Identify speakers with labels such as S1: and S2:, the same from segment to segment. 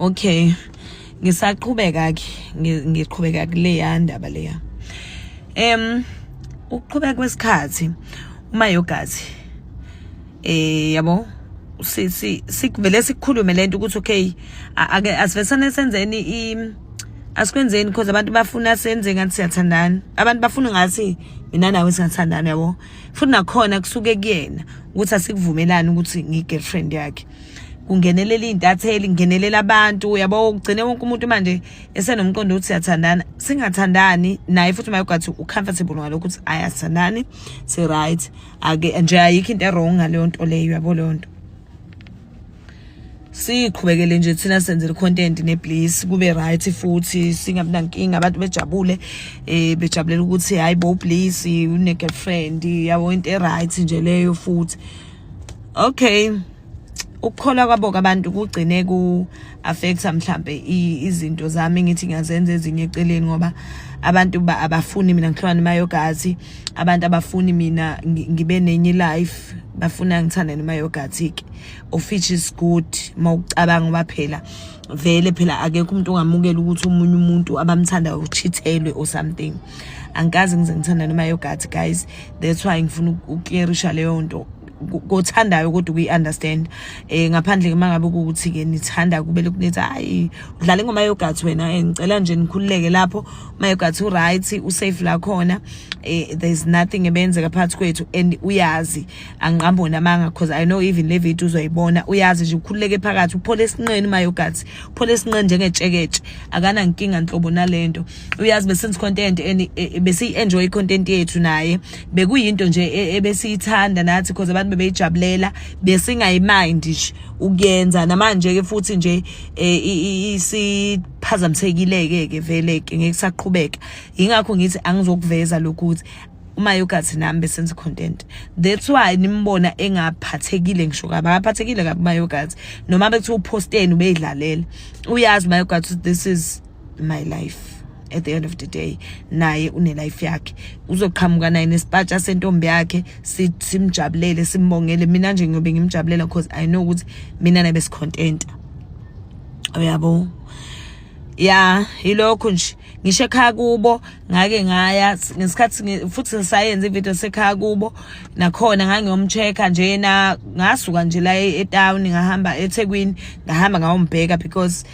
S1: Okay, ngisaqhubeka ke, ngiqhubeka kuleya ndaba leya. Ukuqhubeka kwesikhathi, uMayogathi, yabo, si sikuvele sikhulume lento ukuthi okay, ake asivesane senzeni i asikwenzeni, because abantu bafuna senze ngathi siyathandana, abantu bafuna ngathi mina nawe singathandana, yabo. Futhi nakhona kusuke kuyena ukuthi asikuvumelani ukuthi ngiyi-girlfriend yakhe, kungenelela iy'ntatheli, kungenelela abantu, yabo. Kugcine wonke umuntu manje esenomqondo ukuthi siyathandana, singathandani naye. Futhi uMayogathi u-comfortable ngalokho ukuthi ayasithandani, si-right, ake nje ayikho into e-wrong ngaleyo nto leyo, yabo. Leyo nto siqhubekele nje thina senzele content neBliss, kube right futhi singabi nankinga, abantu bejabule, bejabulela ukuthi hayi bo, Bliss une girlfriend, yabo, into e right nje leyo futhi. Okay, ukukholwa kwabo abantu kugcine ku affecta mhlambe izinto zami ngithi ngiyazenza ezinye eceleni, ngoba abantu abafuni mina ngihlukane noMayogathi, abantu abafuni mina ngibe nenye life, bafuna ngithande noMayogathi ke, of which is good mawucabanga, ngoba phela vele phela akekho umuntu ongamukela ukuthi omunye umuntu abamthandayo uchithelwe or something. Angikaze ngize ngithanda noMayogathi, guys. That's why ngifuna ukuclearisha leyo nto kothandayo kodwa ukuyi-understand, ngaphandle uma ngabe kuwukuthi-ke nithanda kube lokhu nithi, "Hayi, udlala ingoma yogathi wena." Ngicela nje nikhululeke lapho. UMayogathi u-right, usafe la khona. There's nothing ebenzeka phakathi kwethu and uyazi, angiqambi namanga, because I know even le video uzoyibona. Uyazi nje, ukhululeke phakathi, uphole esinqeni uMayogathi, uphole esinqeni njengetsheketshe, akanankinga nhlobo nalento. Uyazi besenza content and besiyi-enjoy i-content yethu naye, bekuyinto nje ebesiyithanda nathi because abantu bebeyijabulela, besingayimind nje ukuyenza. Namanje-ke futhi nje isiphazamisekile-ke ke vele ke, ngeke saqhubeka. Yingakho ngithi angizokuveza lokhu ukuthi uMayogathi nami besenza content. That's why nimbona engaphathekile ngisho kabi, akaphathekile kabi uMayogathi noma bekuthiwa uphosteni ubeyidlalela. Uyazi uMayogathi ukuthi this is my life at the end of the day. Naye une life yakhe, uzoqhamuka naye nesipatsha sentombi yakhe, simjabulele, simbongele. Mina nje ngiyobe ngimjabulela because I know ukuthi mina naye besicontenta, uyabo. Ya, yilokho nje. Ngisho ekhaya kubo ngake ngaya ngesikhathi futhi sayenza ivideo sekhaya kubo nakhona, ngangiyomcheck-a njena. Ngasuka nje la etown, ngahamba eThekwini, ngahamba ngayombheka because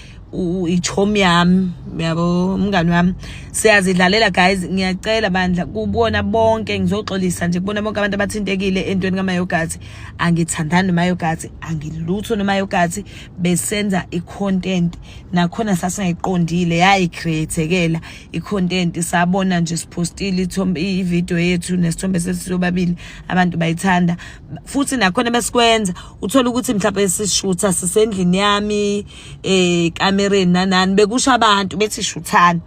S1: ichomi yami, yabo, umngani wami, siyazidlalela. Guys, ngiyacela bandla kubona bonke, ngizoxolisa nje kubona bonke abantu abathintekile entweni kaMayogathi. Angithandani noMayogathi, angilutho noMayogathi. Besenza i-content nakhona sasingayiqondile, yayi-create-ekela i-content. Sabona nje siphostile ithombe, i-video yethu nesithombe sethu sobabili, abantu bayithanda. Futhi nakhona besikwenza, uthola ukuthi mhlawumbe sishutha sisendlini yami, kamereni nanani, bekusho abantu bethi shuthani,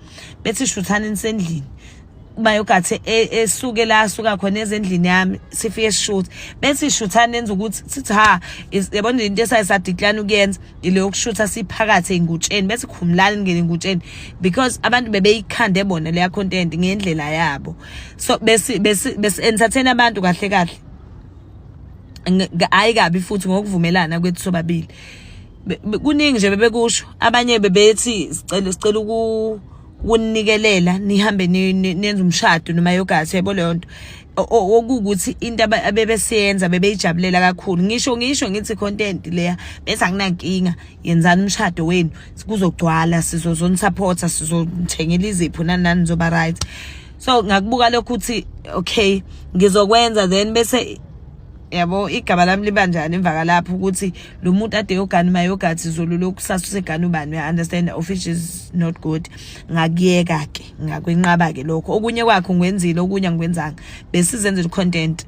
S1: bethi shuthani nisendlini. Mayogathi esuke la asuka khona ezendlini yami, sifike sishuthe, bethi shuthani nenza ukuthi sithi ha, yabona into esayisadecline ukuyenza ile yokushutha siphakathi ey'ngutsheni, bese khumulani ningene engutsheni, because abantu bebeyikhande bona leya content ngendlela yabo. So besi besi besi entertain abantu kahle kahle, hhayi kabi futhi, ngokuvumelana kwethu sobabili. Kuningi nje bebekusho abanye, bebethi sicela ukunikelela nihambe nenze umshado noMayogathi, yabo leyo nto. Okuwukuthi into abebesiyenza bebeyijabulela kakhulu. Ngisho ngithi content leya, bese akunankinga, yenzani umshado wenu, kuzogcwala, sizozonisupporta, sizonithengela izipho, nani nani, nizoba right. So ngakubuka lokho ukuthi okay, ngizokwenza then bese, yabo, igama lami liba njani emva kalapho ukuthi lo muntu ade yogana uMayogathi zolo lokusasa usegana ubani, uya understand, of which is not good. Ngakuyeka ke, ngakwenqaba ke lokho. Okunye kwakho ngikwenzile, okunye angikwenzanga, besizenzela content.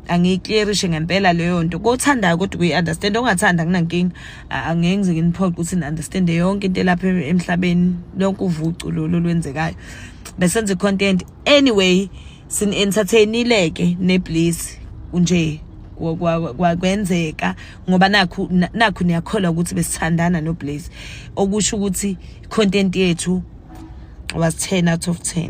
S1: Angiyiclearishe ngempela leyo nto kothandayo kodwa kuyi-understand, ongathanda akunankinga. Angeke ngize nginiphoqe ukuthi ni-understande yonke into elapha emhlabeni, lonke uvucu lolu olwenzekayo. Besenza i-content anyway, sini-entertainile ke neBliss nje, kwenzeka ngoba nakhu niyakholwa ukuthi besithandana noBliss, okusho ukuthi content yethu was 10 out of 10.